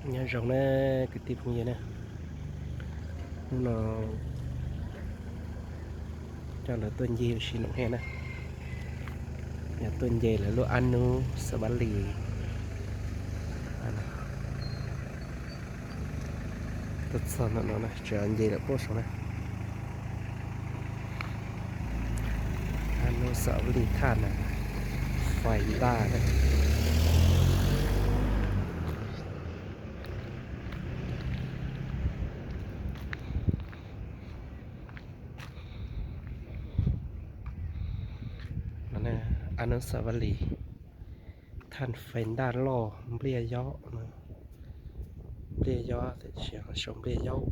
Nyob zoo na kwv tij phooj ywg na, hnub no coj lawv tuaj ncig ua si Noom Hiaj na, yog tuaj nce lawv lub Ab Nub Xav Vas Lis. Tuaj txog ntawm no na, tseem nce lawm puag saud na. Ab Nub Xav Vas Lis thaj na, fais ntaj na. Ab Nub Xav Vas Lis thaj fais ntaj loj, npliaj yob, npliaj yob, sau npliaj yob.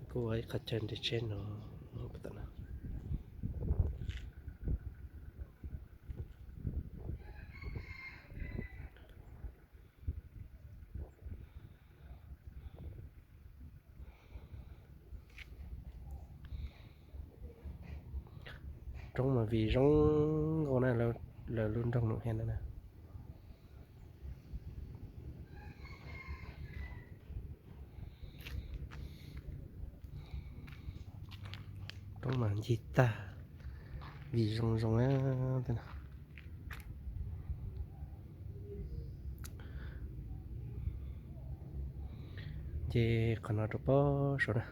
Kuj ua ib qho chaw nres tsheb no. Roob mas vim zoo nkauj na, lawv lub nroog Noom Hiaj na. Roob mas ncig tag, vim zoo zoo na. Ces qhov no rau pem saud na,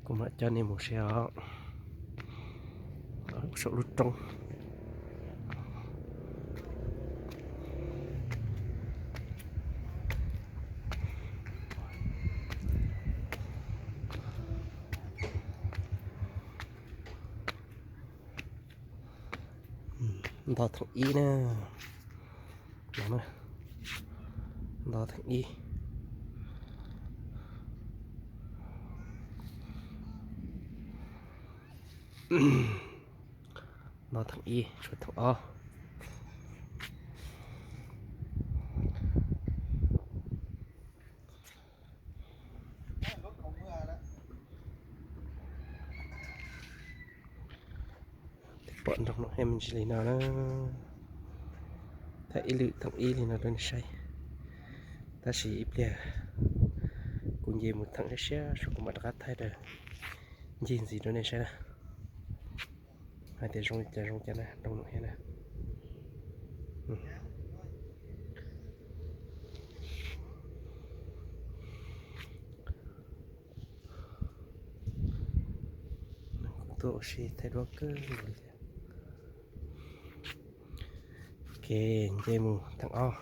kuv mam coj nej mus saib os, saum lub roob. Nto theem ib na, no na, nto theem ib. Nto theem ib, tshuav theem ob. Pom nroog Noom Hiaj me ntsis li no na, thaij ib lwm theem ib li no rau nej saib. Tab sis ib pliag kuv nce mus theem siab siab, kuv mam rov qab thaij ncig ntxiv rau nej saib na, hais tias zoo li cas zoo cas na nroog Noom Hiaj na. Kuv tuaj ua si thaij duab kawg nkaus li thiab. Ces nce mus theem ob.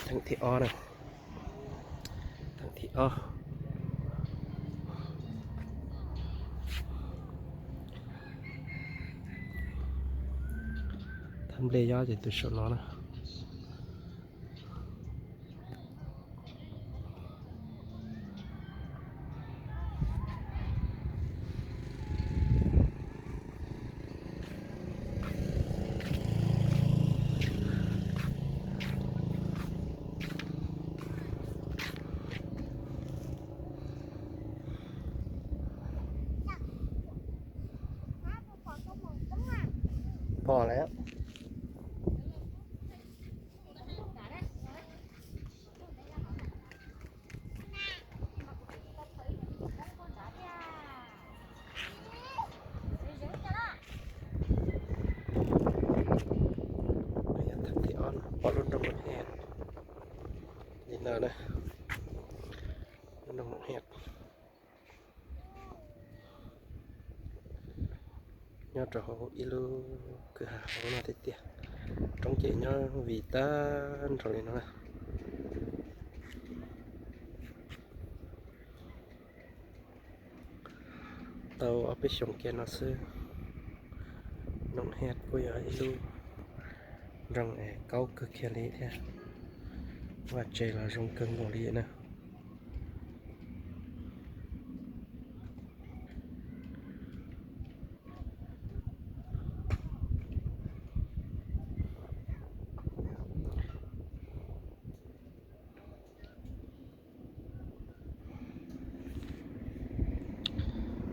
Theem thib ob na, theem thib ob. Thaj nplej yob ces tus saum no na. Pom lawm. Pom lub nroog Noom Hiaj li no na, lub nroog Noom Hiaj. Nyob rau hauv ib lub kwj ha hauv no tiag tiag. Roob ces nyob vim tag nrho li no na. Tau ob peb xyoos kiag no xwb, Noom Hiaj kuj yog ib lub nroog es kaub kawg kiag li thiab. Vaj tsev los zoo kawg nkaus li na.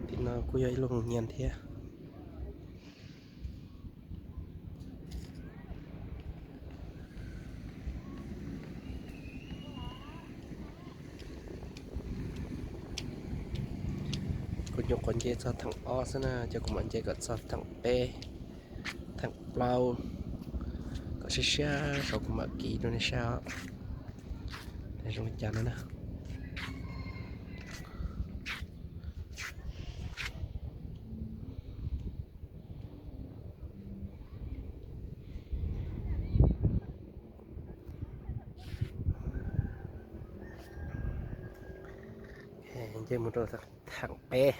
Tim no kuj yog ib lub hoos nyias thiab. Kuv nyuam qhuav nce txog theem ob xwb na, ces kuv mam nce kom txog theem peb, theem plaub, kom siab siab saum kuv mam kiv rau nej saib os. Zoo li cas no na. Nce mus rau theem peb.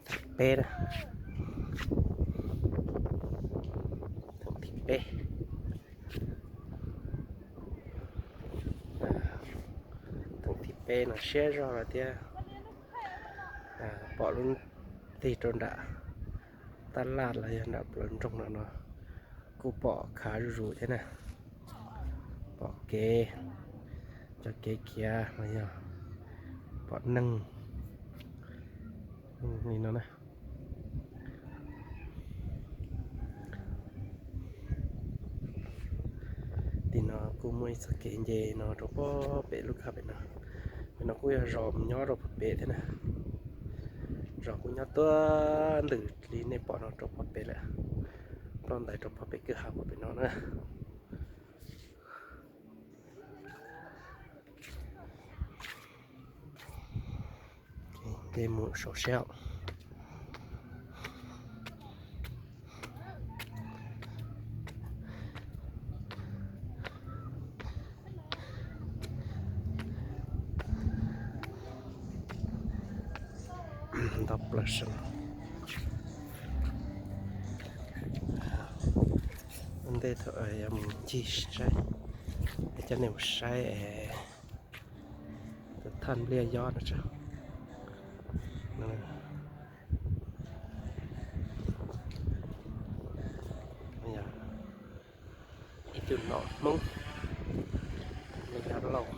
Theem peb na. Theem thib peb. Theem thib peb no siab zog lawm thiab. Pom lub tig rau nram tab laj los yog nram plawv nroog no no kuj pom khav zuj zus thiab na. Pom kev, cov kev khiav los yog pom neeg li no na. Tim no kuj muaj ib txoj kev nce no rau puag pem lub khaj pem no. Pem no kuj yog zos mus nyob rau puag pem thiab na. Zos kuj nyob tuaj ntws li nej pom no rau puag pem lawm. Ploj ntais rau puag pem kwj ha puag pem no na. Nce mus saum sab. Ntau plaws seem. Ua ntej thaum yuav mus ncig saib, coj nej mus saib tus thaj npliaj yob no tso. Ib tug nom Hmoob, npliaj yob lauj.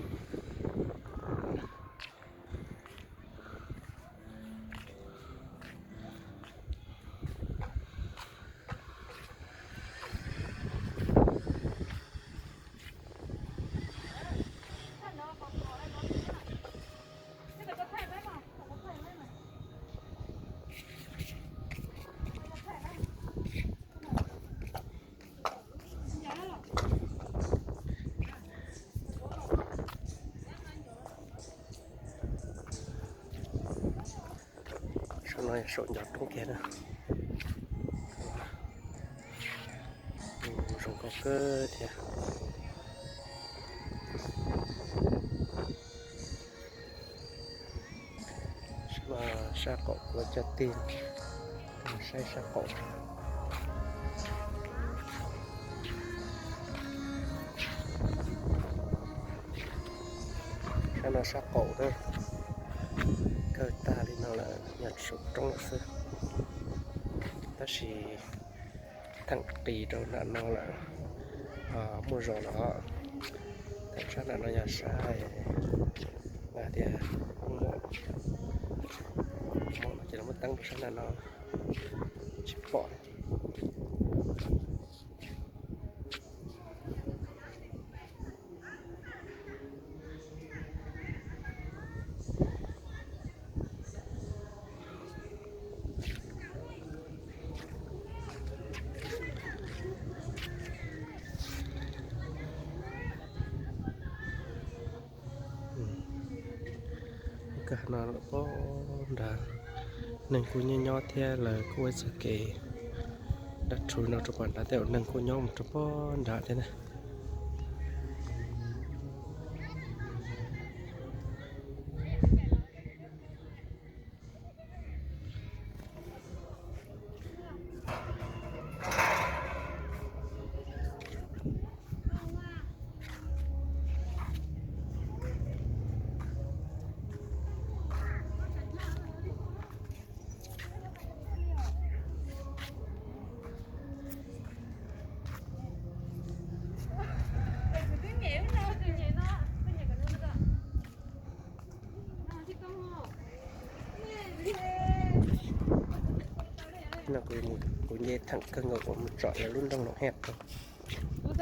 Sab no yog saum ncov roob kiag na. Zoo nkauj kawg thiab. Sab no sab qaum kuv coj tig saib sab qaum. Sab no sab qaum na, kawg tag li no lawm yog saum roob lawm xwb. Tab sis theem qis rau nram no lawm, muaj zos lawm. Theem sab nram no yog sab tias muaj, muaj no ces lawv muab teeb rau sab nram no tsis pom. Kag no lawm pog nrad, neeg kuj nyob nyob thiab lawv kuj ua txoj kev dab tshuv no rau pog nrad thiab, neeg kuj nyob mus rau pog nrad thiab na. No kuv, kuv nce theem kawg nkaus kuv mus tsom lawv lub nroog Noom Hej rau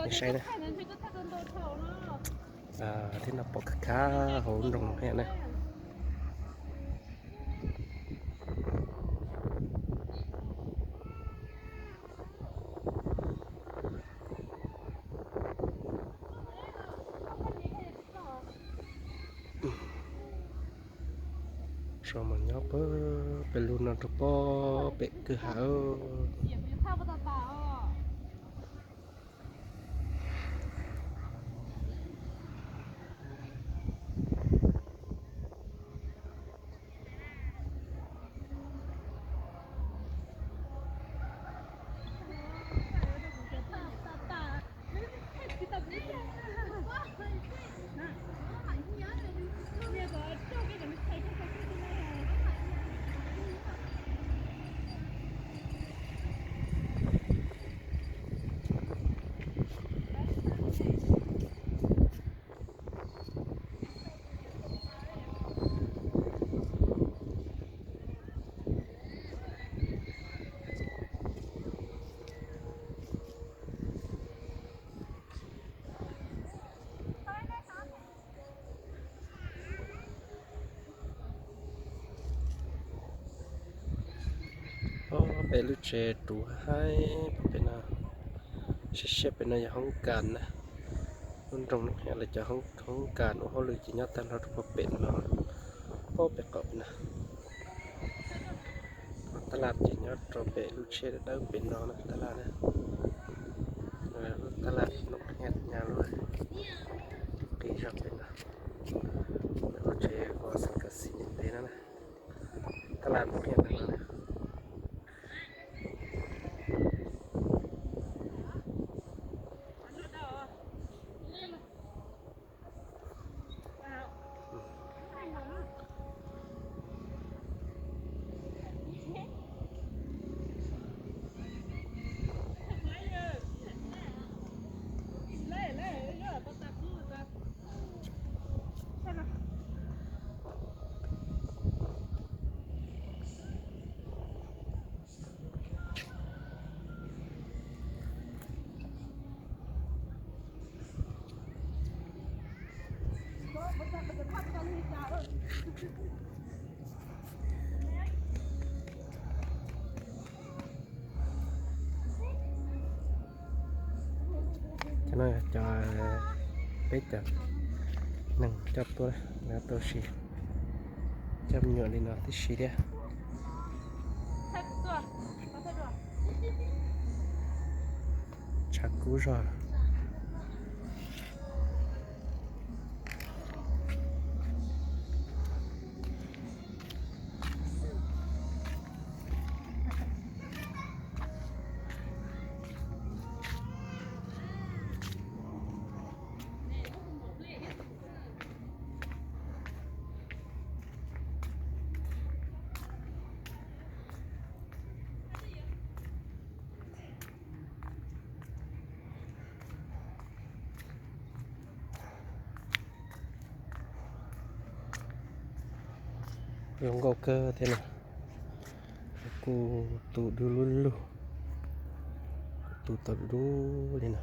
nej saib na. Thiab no pom kawg kawg hauv lub nroog Noom Hej na. Sau mas nyob pem lub no rau pem kwj ha. Pem lub tsev ruv haib pem no, siab siab pem no yog hoob kas na. Lub nroog no yog lawv cov hoob kas ua hauj lwm ces nyob tag nrho rau pem no, pem qaum pem no. Tab laj ces nyob rau pem lub tsheb dawb dawb pem no na, tab laj na. Lub tab laj no nyab lub qis zog pem no. Lub tsev uas xeem kas xis ntev ntev no na, tab laj no na. Cov no yog cov, peb cov neeg coj tuaj, lawv tuaj si, coj me nyuam li no tib si thiab. Tshav kub zog. Zoo nkauj kawg thiab no. Kuj tu dub lug lug, kuj tu tau dub li no.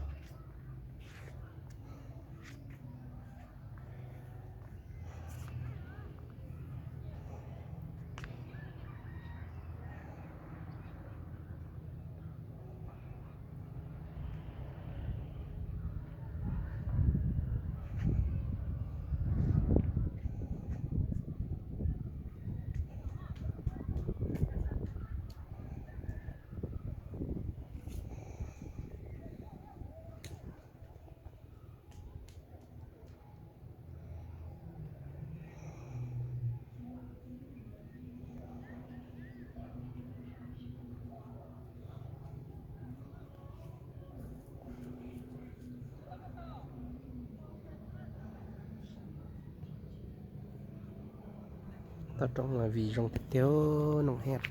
Toj roob mas vim zoo tiag tiag, Noom Hej.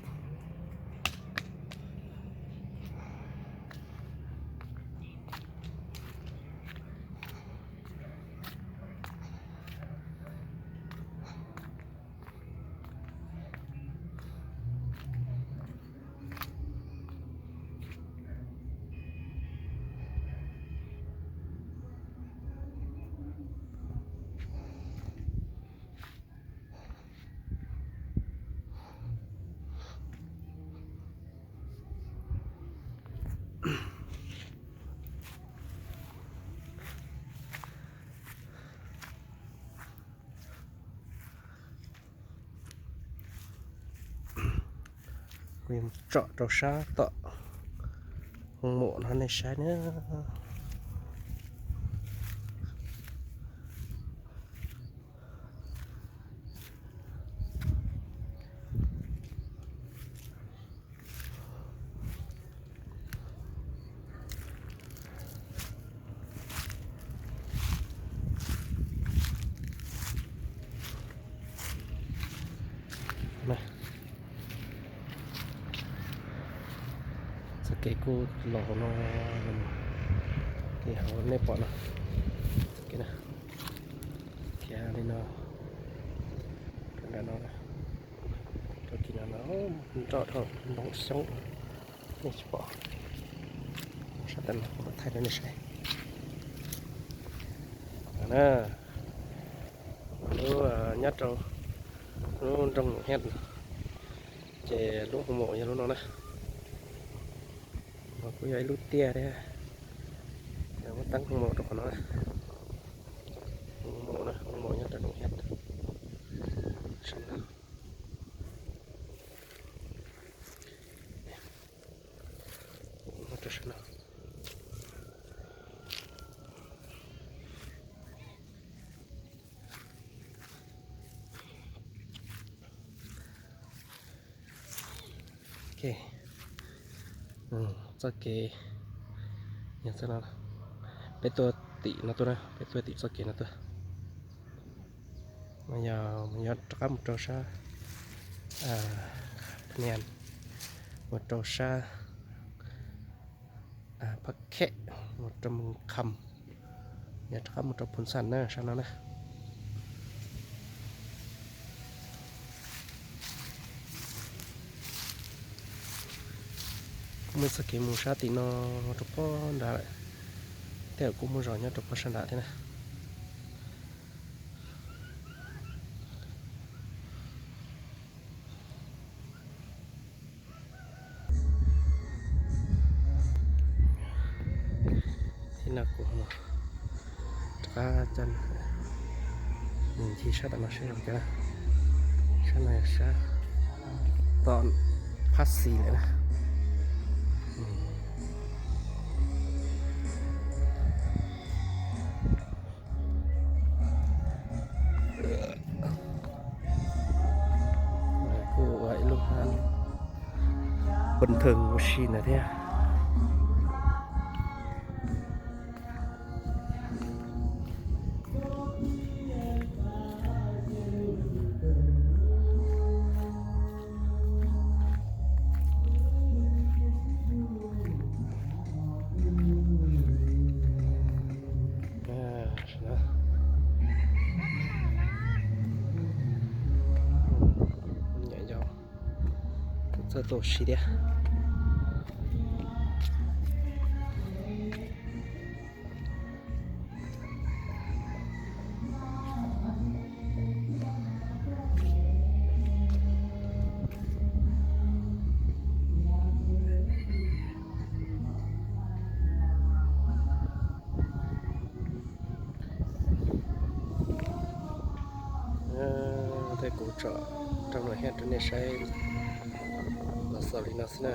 Kuv yuav tsom rau sab tom hoo maum no nej saib na. Txoj kev kuj los hauv no, kev hauv nej pom no, kev khiav li no, nram no, rau kis no no, nroj dhau npoo xyoob, nej tsis pom. Sab tas no kuv mam thaij rau nej saib. Lub nyob rau lub nroog Noom Hiaj no, ces lub hoo maum yog lub no na. Kuj yog ib lub tiaj thiab, muab teeb hoo maum rau qhov no na. Hoo maum na, hoo maum nyob rau Noom Hiaj. Ok, txoj kev, peb tuaj tim no tuaj na, peb tuaj tim txoj kev no tuaj. Yog, yog rov qab mus rau sab Phab Nias, mus rau sab Phab Khem, mus rau Moos Kham, yog rov qab mus rau Phoos Xas na, sab no na. Kuj muaj txoj kev mus sab tim no rau pob nrad lawm, tej zaum kuj muaj zos nyob rau pob sab nrad thiab na. Thiab no kuv rov qab coj mus ncig sab tom no seb zoo cas. Sab no yog sab tom Phab Xis lawm na. Kuj ua ib lub hab bình thường ua si ntawd thiab. Nyob yau, txawj tuaj ua si thiab. Tej kuv tsom rau no thiab rau nej saib los xaus li no xwb na.